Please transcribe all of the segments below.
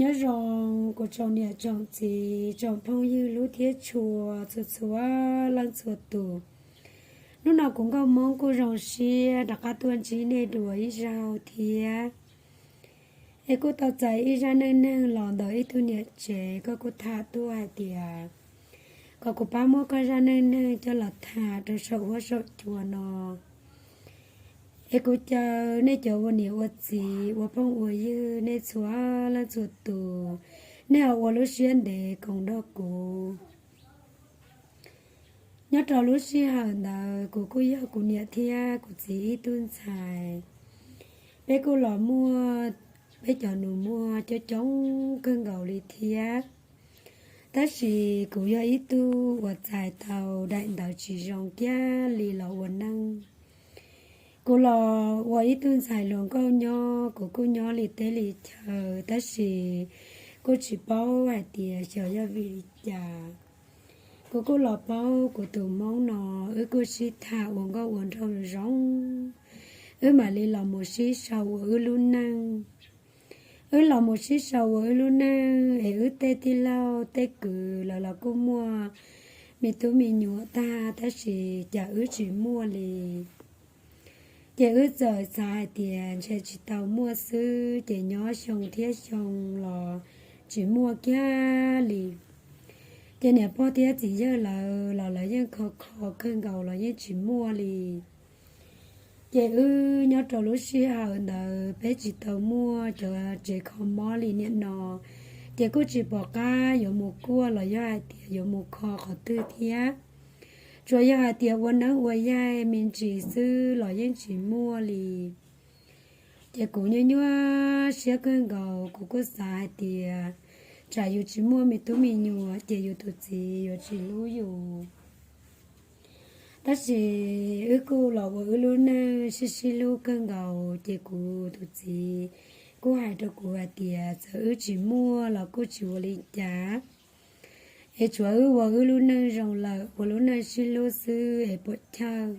Nyob zoo kuv tsoom niam tsoom txiv tsoom phooj ywg hlub thiab tshua txhua txhua leej txhua tus. Hnub no kuv Nkauj Hmoob kuj zoo siab rov qab tuaj ntsib nej dua ib zaug thiab. Es kuj tau txais ib zaj neej neeg los ntawm ib tug niam tsev, koj kuj tham tuaj hais tias kom kuv pab muab koj zaj neej neeg coj los tham rau saum huab saum cua no. Es kuv caw nej cov ua niam ua txiv ua phooj ua ywg nej txhua leej txhua tus, nej ho ua lub siab ntev koom nrog kuv. Nyob rau lub sij hawm ntawd kuv kuj yog kuv niam thiab kuv txiv ib tug ntxhais. Peb kuj los muaj peb cov nus muag coob coob kawg nkaus li thiab. Tab sis kuv yog ib tug uas txais tau daim ntawv tsis zoo kiag li los ua neej. Kuv los ua ib tug ntxhais hluas nkauj nyob, kuv kuj nyob li teb li chaw, tab sis kuj tsis paub hais tias xyov yog vim li cas. Kuv kuj los paub kuv tus Hmoob no, wb kuj sib tham ua nkauj ua nraug zoo, wb mam li los mus sib sau ua wb lub neej. Wb los mus sib sau ua wb lub neej es wb tej tij laug tej kwv lawv los kuj muaj me tub me nyuam tag, tab sis cas wb tsis muaj li. Ces wb txawm xav hais tias ntshe tsis tau muaj xwb, ces nyob xyoo thiab xyoo los tsis muaj kiag li. Ces niam pog thiab txiv yawg lawv los lawv yeej kho kho kawg nkaus los yeej tsis muaj li. Ces wb nyob rau lub sij hawm ntawd peb tsis tau muaj cov tsev kho mob li niaj no, ces kuj tsis pom qab yuav mus kuaj los yog hais tias yuav mus kho qhov twg thiab. Tsuas yog hais tias ua neeb ua yaig me ntsis xwb los yeej tsis muaj li. Ces kuv nyuaj nyuaj siab kawg nkaus, kuv kuj xav hais tias tsam yus tsis muaj me tub me nyuam ces yus tus txiv yuav tsis hlub yus. Tab sis wb kuj los ua wb lub neej sib sib hlub kawg nkaus, ces kuv tus txiv kuj hais rau kuv hais tias txawm wb tsis muaj los kuj tsis ua li cas, es tsuav wb ua wb lub neej zoo lawm, ua lub neej sib hlub xwb es puam chawj.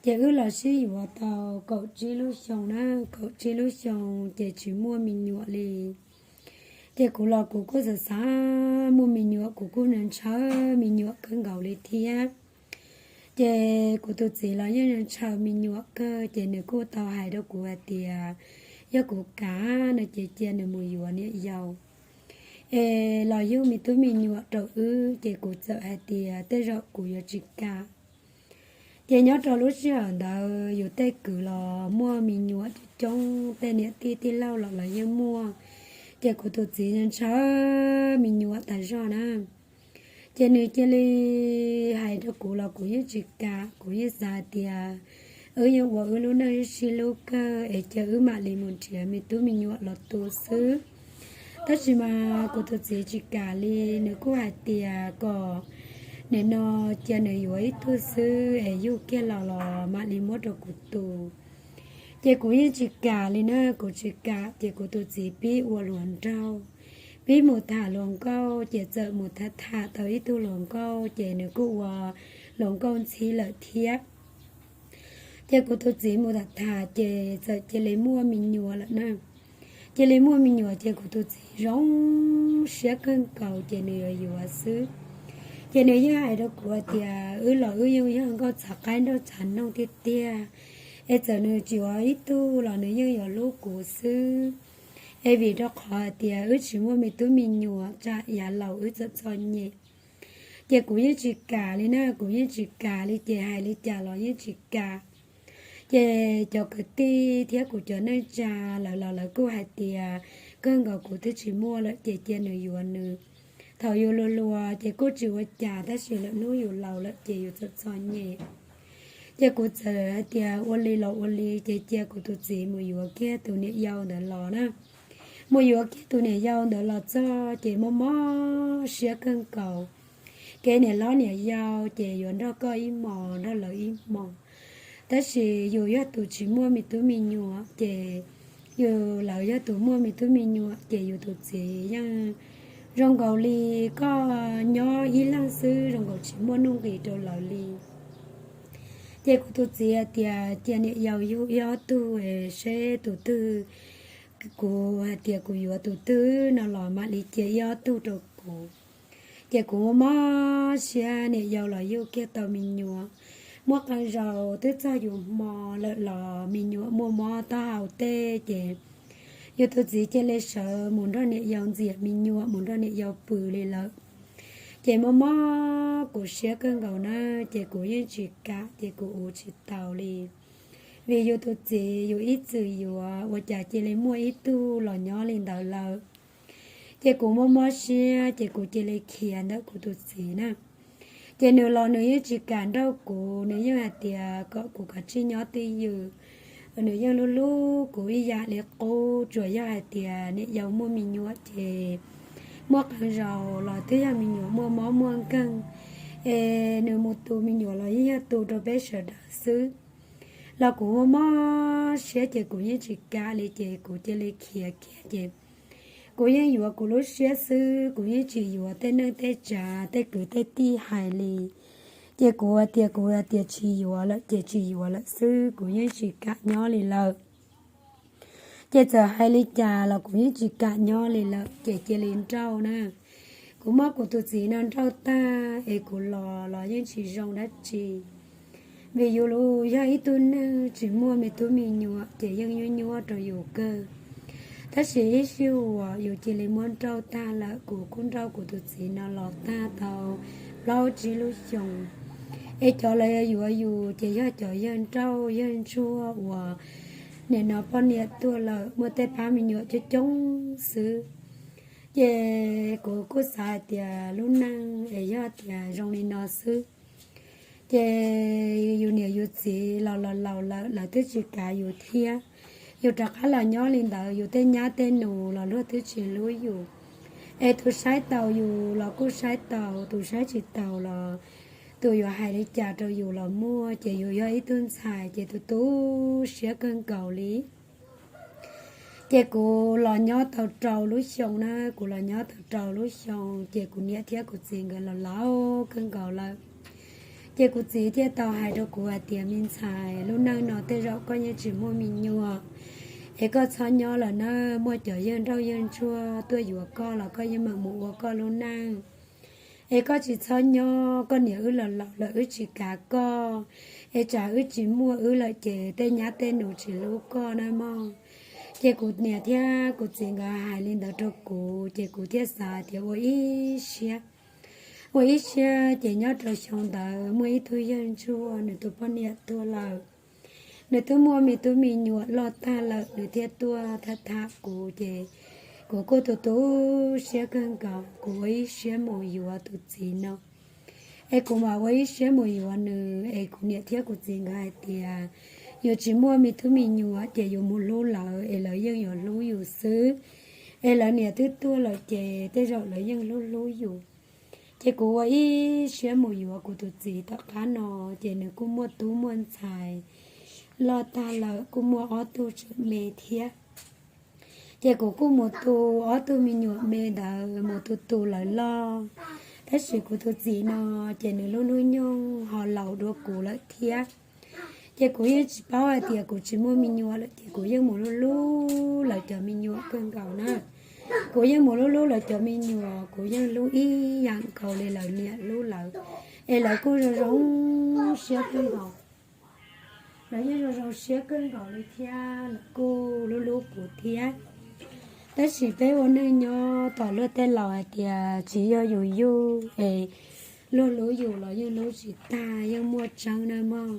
Ces wb los sib yuav tau kaum tsib lub xyoo na, kaum tsib lub xyoo ces tsis muaj me nyuam li. Ces kuv los kuv kuj xav xav muaj me nyuam, kuv kuj ntshaw me nyuam kawg nkaus li thiab. Ces kuv tus txiv los yeej ntshaw me nyuam kawg, ces nws kuj tau hais rau kuv hais tias yog kuv kam no ces cia nws mus yuav niam yau es los yug me tub me nyuam rau wb. Ces kuv txawm hais tias tej zaum kuv yuav tsis kam. Ces nyob rau lub sij hawm ntawd yus tej kwv los muaj me nyuam coob coob, tej niam tij tij laug los lawv yeej muaj. Ces kuv tus txiv ntshaw me nyuam tas zog na. Ces nws cia li hais rau kuv los kuv yeej tsis kam, kuv yeej xav hais tias wb yeej ua wb lub neej sib hlub kawg es cia wb mam li mus nrhiav me tub me nyuam los tu xwb. Tab sis mas kuv tus txiv tsis kam li, nws kuj hais tias kom nim no cia nws yuav ib tug xwb es yug kiag los los mam li muab rau kuv tu. Ces kuv yeej tsis kam li na, kuv tsis kam, ces kuv tus txiv pib ua hluas nraug, pib mus tham hluas nkauj, ces txawm mus tham tham tau ib tug hluas nkauj, ces nws kuj ua hluas nkauj ntxhi lawm thiab. Ces kuv tus txiv mus tham tham ces txawm cia li muaj me nyuam lawm na. Cia li muaj me nyuam ces kuv tus txiv zoo siab kawg nkaus ces nws yuav yuav xwb. Ces nws yeej hais rau kuv hais tias wb los wb yeej yog nkauj txhav qaib nraug txhav noog tiag tiag, es txawm nws tsis yuav ib tug los nws yeej yuav hlub kuv xwb. Es vim rau qhov hais tias wb tsis muaj me tub me nyuam tsam yav laus wb txom txom nyem. Ces kuv yeej tsis kam li na, kuv yeej tsis kam li, ces hais li cas los yeej tsis kam. Ces cov kwv tij thiab kuv cov neej tsa lawv los lawv kuj hais tias kawg nkaus kuv twb tsis muaj lawm ces cia nws yuav nws. Thaum yus hluas hluas ces kuj tsis ua cas, tab sis lwm hnub yus laus lawm ces yus txom txom nyem. Ces kuv txawm hais tias ua li los ua li, ces cia kuv tus txiv mus yuav kiag tus niam yau ntawd los na. Mus yuav kiag tus niam yau ntawd los txog ces mob mob siab kawg nkaus. Kev niam hlob niam yau ces yuav nrog koj ib hmos nrog lawv ib hmos, tab sis yus yog tus tsis muaj me tub me nyuam, ces yus, lawv yog tus muaj me tub me nyuam, ces yus tus txiv yeej zoo nkaus li koj nyob ib leeg xwb, zoo nkaus tsis muaj nuj nqis rau lawv li. Ces kuv tus txiv hais tias cia niam yau yug ib ob tug seb tus twg kuv hais tias kuv yuav tus twg no los mam li cia ib ob tug rau kuv. Ces kuv muaj mob siab, niam yau los yug kiag tau me nyuam, muaj qee zaus twb txog yus hmo lawm los me nyuam muaj mob taub hau tej ces yus tus txiv cia li sawv mus nrog niam yau ntxias me nyuam, mus nrog niam yau pw li lawm. Ces muaj mob kuv siab kawg nkaus na, ces kuv yeej tsis kam, ces kuv ua tsis taus li. Vim yus tus txiv yus ib txwm yuav, ua cas cia li muaj ib tug los nyob li ntawd lawm. Ces kuv muaj mob siab, ces kuv cia li khiav ntawm kuv tus txiv na. Ces nws los nws yeej tsis kam nrauj kuv, nws yeej hais tias kom kuv kav tsij nyob twj ywm. Nws yeej hlub hlub kuv ib yam li qub, tsuas yog hais tias niam yau muaj me nyuam ces muaj qee zaus los twb yog me nyuam muaj mob muaj nkeeg, es nws mus tu me nyuam los yeej yog tu rau peb sawv daws xwb. Los kuv muaj mob siab ces kuv yeej tsis kam li, ces kuv cia li khiav khiav ces kuv yeej yuav kuv lub siab xwb, kuv yeej tsis yuav tej neej tej tsav tej kwv tej tij hais li. Ces kuv hais tias kuv hais tias tsis yuav lawm ces tsis yuav lawm xwb, kuv yeej tsis kam nyob li lawm. Ces txawm hais li cas los kuv yeej tsis kam nyob li lawm, ces cia li nrauj na. Kuv muab kuv tus txiv no nrauj tag es kuv los los yeej tsis zoo dab tsi. Vim yus los yog ib tug neeg tsis muaj me tub me nyuam ces yeej nyuaj nyuaj rau yus kawg. Tab sis ib sij huam yus cia li muab nrauj tag lawm, kuv kuj nrauj kuv tus txiv no los tag tau plaub tsib lub xyoos. Es cov lawv yuav yus ces yog cov yawg nrauj yawg ntsuag uas nim no poj niam tuag lawm muaj tej pab me nyuam coob coob xwb. Ces kuv kuj xav hais tias lub neej es yog tias zoo li no xwb, ces yus niam yus txiv los los laus lawm, lawv twb tsis kav yus thiab. Yus rov qab los nyob li ntawd, yus tej nyab tej nus los luag twb tsis hlub yus. Es tus saib taus yus los kuj saib taus, tus saib tsis taus los tus yuav hais li cas rau yus los muaj, ces yus yog ib tug ntxhais ces tus tu siab kawg nkaus li. Ces kuv los nyob tau rau lub xyoo na, kuv los nyob tau rau lub xyoo ces kuv niam thiab kuv txiv nkawd los laus kawg nkaus lawm. Ces kuv txiv thiaj tau hais rau kuv hais tias, me ntxhais, lub neej no tej zaum koj yeej tsis muaj me nyuam, es koj txhob nyob lawm na, muaj cov yawg nrauj yawg ntsuag tuaj yuav koj los koj yeej mam mus ua koj lub neej. Es koj tsis txhob nyob, koj niam wb los laus lawm wb tsis kav koj, es tsam wb tsis muaj wb lawm ces tej nyab tej nus tsis hlub koj na mog. Ces kuv niam thiab kuv txiv nkawd hais li ntawd rau kuv ces kuv thiaj xav tias ua ib siab. Ua ib siab ces nyob rau xyoo ntawd muaj ib tug yawg ntsuag nws tus poj niam tuag lawm. Nws twb muaj me tub me nyuam loj tag lawm nws thiaj tuaj tham tham kuv ces kuv kuj tu tu siab kawg nkaus, kuv ua ib siab mus yuav tus txiv no. Es kuv mam ua ib siab mus yuav nws, es kuv niam thiab kuv txiv nkawd hais tias, yus tsis muaj me tub me nyuam ces yus mus hlub lawv es lawv yeej yuav hlub yus xwb. Es lawv niam twb tuag lawm ces tej zaum lawv yeej hlub hlub yus. Ces kuv ua ib siab mus yuav kuv tus txiv tom qab no, ces nws kuj muaj tub muaj ntxhais loj tag lawm, kuj muaj ob tug tseem me thiab. Ces kuv kuj mus tu ob tug me nyuam me ntawd mus tu tu lawv loj. Tab sis kuv tus txiv no ces nws lub hnub nyoog ho laus dua kuv lawm thiab. Ces kuv yeej tsis paub hais tias kuv tsis muaj me nyuam lawm ces kuv yeej mus hlub hlub lawv cov me nyuam kawg nkaus na. Kuv yeej mus hlub hlub lawv cov me nyuam, kuv yeej hlub ib yam nkaus li lawv niam hlub lawv, es lawv kuj zoo zoo siab kawg nkaus. Lawv yeej zoo zoo siab kawg nkaus li thiab lawv kuj hlub hlub kuv thiab. Tab sis peb ua neej nyob tom luag tej laus hais tias tsis yog yus yug es luag hlub yus los yeej hlub tsis tag, yeej muaj tseeb na mog.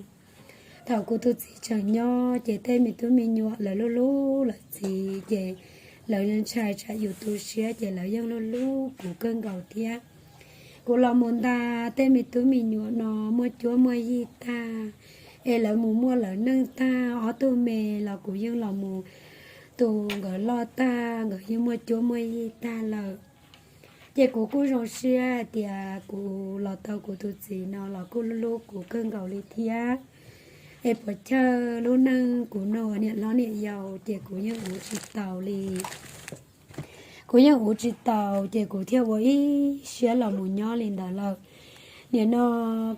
Thaum kuv tus txiv tseem nyob ces tej me tub me nyuam lawv hlub hlub lawv txiv ces lawv ntshai tsam yus tu siab ces lawv yeej hlub hlub kuv kawg nkaus thiab. Kuv los mus nta tej me tub me nyuam no muaj cuab muaj yig tag, es lawv mus muaj lawv neej tag, ob tug me los kuv yeej los mus tu nkawd loj tag, nkawd yeej muaj cuab muaj yig tag lawm. Ces kuv kuj zoo siab hais tias kuv los tau kuv tus txiv no los kuj hlub hlub kuv kawg nkaus li thiab. Es puas chawj lub neej kuv no niam hlob niam yau ces kuv yeej ua tsis taus li. Kuv yeej ua tsis taus ces kuv thiaj ua ib siab los mus nyob li ntawd lawm. Nim no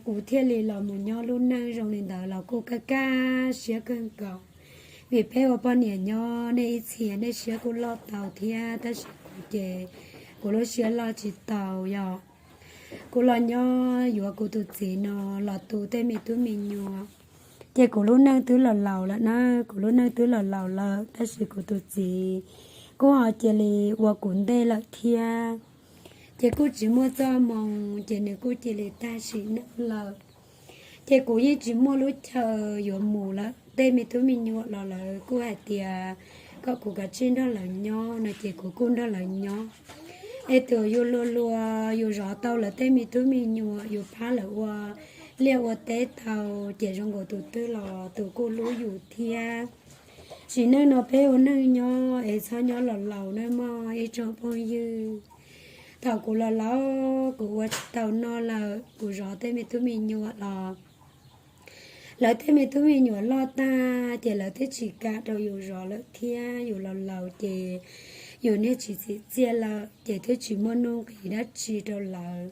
kuv thiaj li los mus nyob lub neej zoo li ntawd los kuj kaj kaj siab kawg nkaus. Vim peb ua poj niam nyob nej ib txhia nej siab kuj loj tau thiab, tab sis kuv ces kuv lub siab loj tsis tau yog kuv los nyob yuav kuv tus txiv no los tu tej me tub me nyuam. Ces kuv lub neej twb los laus lawm na, kuv lub neej twb los laus lawm, tab sis kuv tus txiv kuj ho cia li ua kuv ntej lawm thiab. Ces kuj tsis muaj txoj hmoo, ces nws kuj cia li tag sim neej lawm. Ces kuv yeej tsis muaj lub chaw yuav mus lawm, tej me tub me nyuam los lawv kuj hais tias kom kuv kav tsij nrog lawv nyob no, ces kuv kuj nrog lawv nyob. Es tus yus luag luag yus zov tau lawv tej me tub me nyuam, yus pab lawv ua liaj ua teb tau, ces zoo nkaus tus twg los tus kuj hlub yus thiab. Sim neej no peb ua neej nyob es txhob nyob los laus nawb mog ib tsoom phooj ywg. Thaum kuv los laus kuv ua tsis tau noj lawm, kuv zov tej me tub me nyuam los lawv tej me tub me nyuam loj tag ces lawv twb tsis kam rau yus zov lawm thiab, yus los laus ces yus niag tsis txim txiaj lawm ces twb tsis muaj nuj nqis dab tsi rau lawv.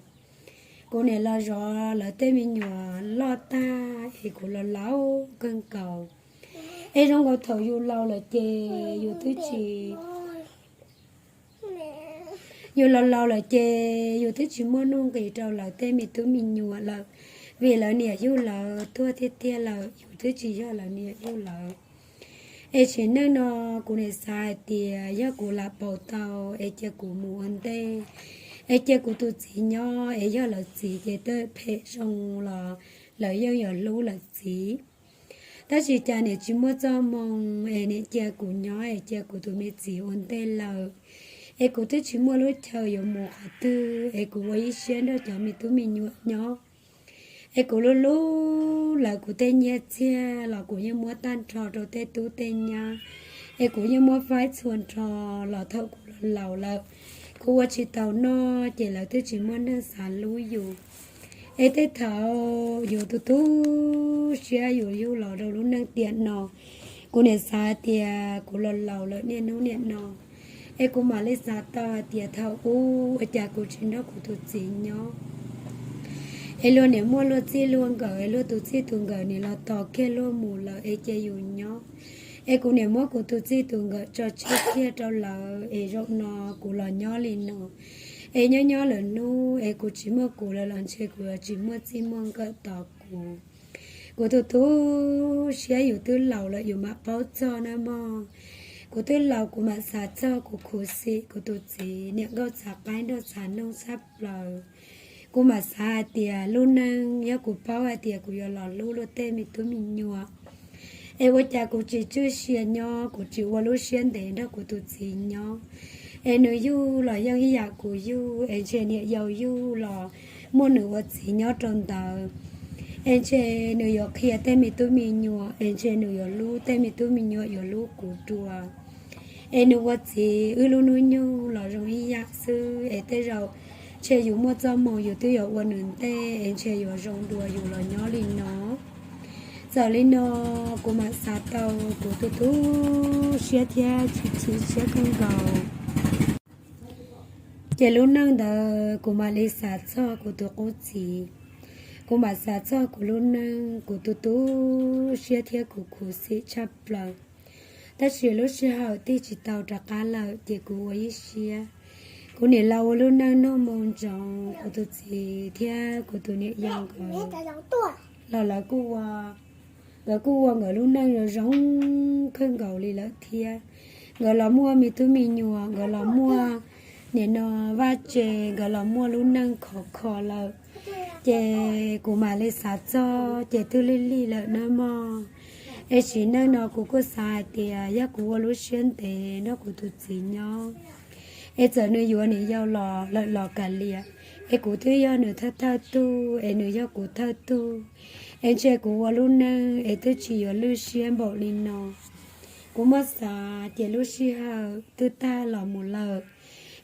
Kuv niam los zov lawv tej me nyuam loj tag es kuv los laus kawg nkaus. Es zoo nkaus thaum yus laus lawm ces yus twb tsis yus los laus lawm ces yus twb tsis muaj nuj nqis rau lawv tej me tub me nyuam lawm, vim lawv niam yug lawv tuag tiag tiag lawm, yus twb tsis yog lawv niam yug lawv. Es sim neej no kuv niam xav hais tias yog kuv lam paus tau es cia kuv mus ua ntej, es cia kuv tus txiv nyob, es yog lawv txiv ces twb phem zoo los lawv yeej yuav hlub lawv txiv. Tab sis cas niam tsis muaj txoj hmoo es niam cia kuv nyob es cia kuv tus me txiv ua ntej lawm. Es kuv twb tsis muaj lub chaw yuav mus qhov twg es kuv ua ib siab nrog cov me tub me nyuam nyob. Es kuv hlub hlub lawv, kuv tej nyiaj txiag los kuv yeej muab tag nrho rau tej tub tej nyab, es kuv yeej muab faib txhua nrho los thaum kuv los laus lawm, kuv ua tsis tau noj ces lawv twb tsis muaj neeg xav hlub yus. Es tej thaum yus tu tu siab yus yug los rau lub neej tiam no, kuv niam xav hais tias kuv los laus lawm niaj hnub niam no, es kuv mam li xav tau hais tias thaum ub ua cas kuv tsis nrog kuv tus txiv nyob. Es luag niam muaj luag txij luag nkawm, es luag tus txij tus nkawm niam los tos kiag luag mus lawm es cia yus nyob. Es kuv niam muab kuv tus txij tus nkawm tso tseg kiag rau lawv, es zaum no kuv los nyob li no. Es nyob nyob lawm hnub es kuv tsis muaj kuv lawm los ntshe kuv yuav tsis muaj txij muaj nkawm tos kuv. Kuv tu tu siab, yus twb laus lawm yus mam paub txog na mog. Kuv twb laus kuv mam xav txog kuv khuv xim kuv tus txiv niam nkauj txav qaib nrog txav noog tshaj plaws. Kuv mam xav hais tias lub neej yog kuv paub hais tias kuv yuav los hlub luag tej me tub me nyuam, es ua cas kuv tsis tswj sia nyob, kuv tsis ua lub siab ntev nrog kuv tus txiv nyob. Es nws yug los yeej ib yam kuv yug, es ntshe niam yau yug los muaj nws ua txiv nyob rau ntawd. Es ntshe nws yuav qhia tej me tub me nyuam, es ntshe nws yuav hlub tej me tub me nyuam yuav hlub kuv dua. Es nws ua txiv wb lub hnub nyoog los zoo ib yam xwb, es tej zaum ntshe yus muaj txoj hmoo yus twb yuav ua nws ntej, es ntshe yuav zoo dua yus los nyob li no. Txawm li no kuv mam xav tau kuv tu tu siab thiab chim chim siab kawg nkaus. Ces lub neej ntawd kuv mam li xav txog kuv tus qub txiv. Kuv mam xav txog kuv lub neej, kuv tu tu siab thiab kuv khuv xim tshaj plaws. Tab sis lub sij hawm tig tsis tau rov qab lawm ces kuv ua ib siab. Kuv niam laus ua lub neej noj mov ntsoov, kuv tus txiv thiab kuv tus niam yau nkawd los lawv kuj ua, nkawd kuj ua nkawd lub neej zoo zoo kawg nkaus li lawm thiab. Nkawd los muaj me tub me nyuam, nkawd los muaj nim no vaj tse, nkawd los muaj lub neej khov kho lawm. Ces kuv mam li xav txog ces twb lig lig lawm nawb mog. Es sim neej no kuv kuj xav hais tias yog kuv ua lub siab ntev nrog kuv tus txiv nyob, es txawm nws yuav niam yau los lawm los kav liam, es kuv twb yog nws thawj thawj tug, es nws yog kuv thawj tug, es ntshe kuv ua lub neej es twb tsis yuav lwj siab npaum li no. Kuv muab xav ces lub sij hawm twb tag los mus lawm,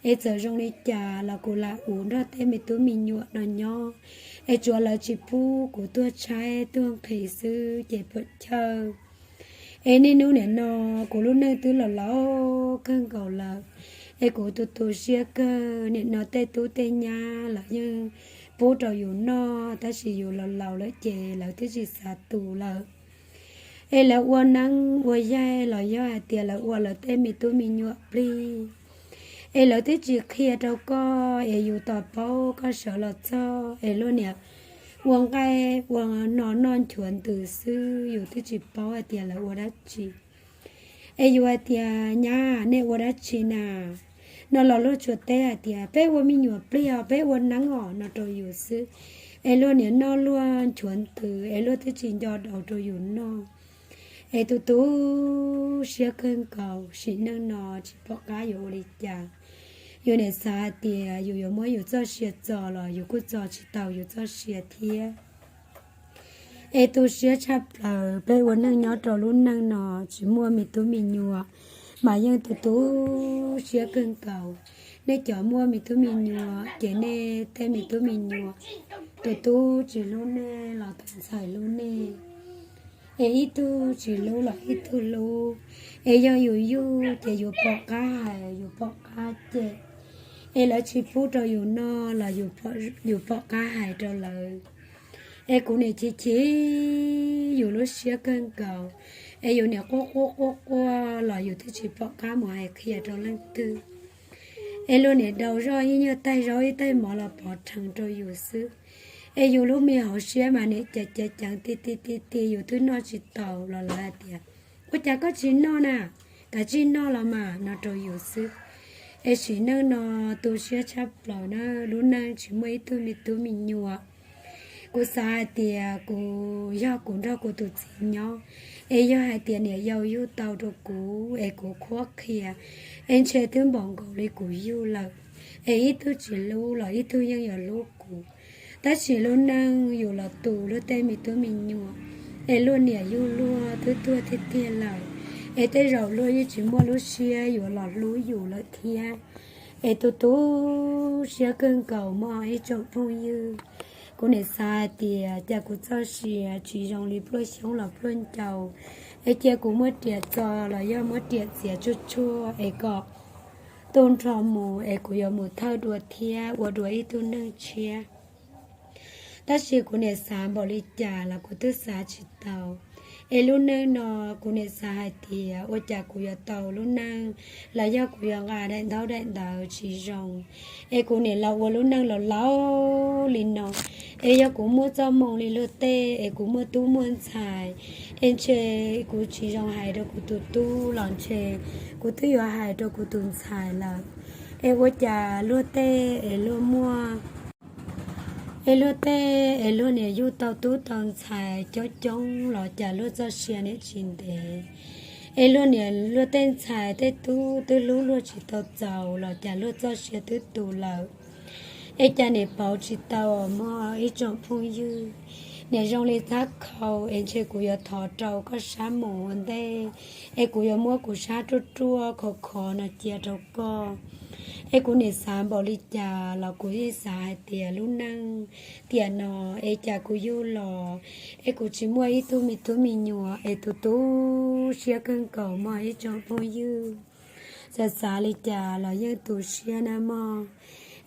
es txawm zoo li cas los kuv lam ua nrog tej me tub me nyuam no nyob, es tsuav lawv tsis pub kuv tuag tshaib tuag nqhis xwb ces puam chawj. Es niaj hnub nim no kuv lub neej twb los laus kawg nkaus lawm, es kuv tu tu siab kawg. Nim no tej tub tej nyab lawv yeej pub rau yus noj, tab sis yus los laus lawm ces lawv twb tsis xav tu lawm. Es lawv ua neeb ua yaig los yog hais tias lawv ua lawv tej me tub me nyuam plig, es lawv twb tsis qhia rau koj, es yus tos paub koj sawv los txog es luag niam ua nqaij ua no noj nchuav ntws xwb, yus twb tsis paub hais tias lawv ua dab tsi. Es yus hais tias, Nyab, nej ua dab tsi na? No los luag tsuas teb hais tias, Peb ua me nyuam plig os, peb ua neeb os, no rau yus xwb. Es luag niam noj luag nchuav ntws, es luag twb tsis nco daus rau yus noj. Es tu tu siab kawg nkaus, sim neej no tsis pom qab yuav ua li cas. Yus niam xav hais tias yus yuav muab yus txoj sia txo los yus kuj txo tsis tau yus txoj sia thiab. Es tu siab tshaj plaws, peb ua neej nyob rau lub neej no tsis muaj me tub me nyuam, mas yeej tu tu siab kawg nkaus. Nej cov muaj me tub me nyuam ces nej tej me tub me nyuam, tus tub tsis hlub nej los tus ntxhais hlub nej, es ib tug tsis hlub los ib tug hlub. Es yog yus yug ces yus pom qab hais, yus pom qab cem. Es lawv tsis pub rau yus noj los yus pom qab hais rau lawv. Es kuv niam chim chim yus lub siab kawg nkaus, es yus niam quaj quaj quaj quaj los yus twb tsis pom qab mus hais qhia rau leej twg. Es luag niam daus zoj ib nyuag taig zaub ib taig mov los pov rhees rau yus xwb. Es yus lub me hauv siab mas niam ceev ceev ceev ti ti ti ti, yus twb noj tsis taus los lawv hais tias, Ua cas koj tsis noj na? Kav tsij noj los mas, no rau yus xwb. Es sim neej no tu siab tshaj plaws na, lub neej tsis muaj ib tug me tub me nyuam. Kuv xav hais tias kuv yog kuv nrog kuv tus txiv nyob, es yog hais tias niam yau yug tau rau kuv es kuv qhuab qhia, es ntshe twb npaum nkaus li kuv yug lawm. Es ib tug tsis hlub los ib tug yeej yuav hlub kuv. Tab sis lub neej yus los tu luag tej me tub me nyuam, es luag niam yug luag twb tuag tiag tiag lawm, es tej zaum luag yeej tsis muaj lub siab yuav los hlub yus lawm thiab. Es tu tu siab kawg nkaus mog ib tsoom phooj ywg. Kuv niam xav hais tias cas kuv txoj sia tsis zoo li pluaj xyoob los pluaj ncau, es cia kuv muab riam txo los yog muab riam txiav tsuag tsuag es kom tu nrho mus es kuv yuav mus thawj dua thiab ua dua ib tug neeg tshiab. Tab sis kuv niam xav npaum li cas los kuv twb xav tsis tau. Es lub neej no kuv niam xav hais tias ua cas kuv yuav tau lub neej los yog kuv yuav nqa daim ntaub daim ntawv tsis zoo, es kuv niam los ua lub neej laus laus li no. Es yog kuv muaj txoj hmoo li luag tej, es kuv muaj tub muaj ntxhais, es ntshe kuv tsis zoo hais rau kuv tus tub los ntshe kuv twb yuav hais rau kuv tus ntxhais lawm. Es ua cas luag tej es luag muaj, es luag tej es luag niam yug tau tub tau ntxhais coob coob los cas luag txoj sia niam tsis ntev. Es luag niam luag tej ntxhais tej tub twb hlub luag tsis tau txaus los cas luag txoj sia twb tu lawm. Es cas niam pauv tsis tau mog ib tsoom phooj ywg. Niam zoo li txhab khau, es ntshe kuv yuav thov rau koj sab mus ua ntej, es kuv yuav muab kuv sab ruaj ruaj khov khov no cia rau koj. Es kuv niam xav npaum li cas los kuv yeej xav hais tias lub neej tiam no, es cas kuv yug los es kuv tsis muaj ib tug me tub me nyuam, es tu tu siab kawg nkaus mog ib tsoom phooj ywg. Xav xav li cas los yeej tu siab na mog.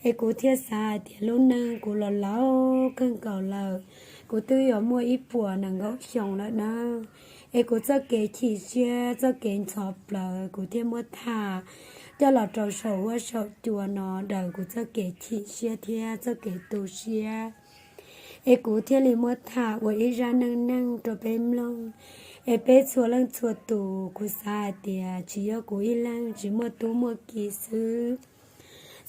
Es kuv thiaj xav hais tias lub neej kuv los laus kawg nkaus lawm, kuv twb yuav muaj ib puas nees nkaum xyoo lawm na. Es kuv txoj kev chim siab txoj kev ntxhov plawv kuv thiaj muab tham coj los rau saum huab saum cua no daws kuv txoj kev chim siab thiab txoj kev tu siab. Es kuv thiaj li muab tham ua ib zaj neej neeg rau peb mloog, es peb txhua leej txhua tus. Kuv xav hais tias tsis yog kuv ib leeg tsis muaj tub muaj ki xwb,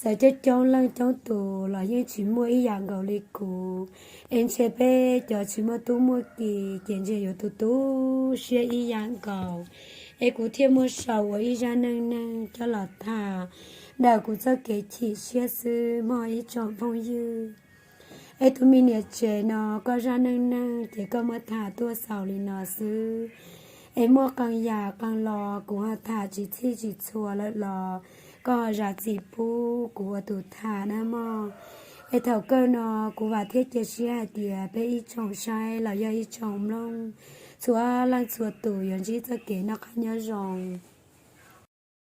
txawm coob coob leej coob tus los yeej tsis muaj ib yam nkaus li kuv. Es ntshe peb cov tsis muaj tub muaj ki ces ntshe yuav tu tu siab ib yam nkaus. Es kuv thiaj muab sau ua ib zaj neej neeg coj los tham daws kuv txoj kev chim siab xwb mog ib tsoom phooj ywg. Es tus me niam tsev no, koj zaj neej neeg ces koj muab tham tuaj xaus li no xwb. Es muaj qee yam qee lo kuv ho tham tsis txhij tsis txhua lawm los koj ho zam txim pub kuv ua tus tham na mog. Es thaum kawg no kuv vam thiab cia siab hais tias peb ib tsoom saib los yog ib tsoom mloog txhua leej txhua tus yuav ntsib txoj kev noj qab nyob zoo.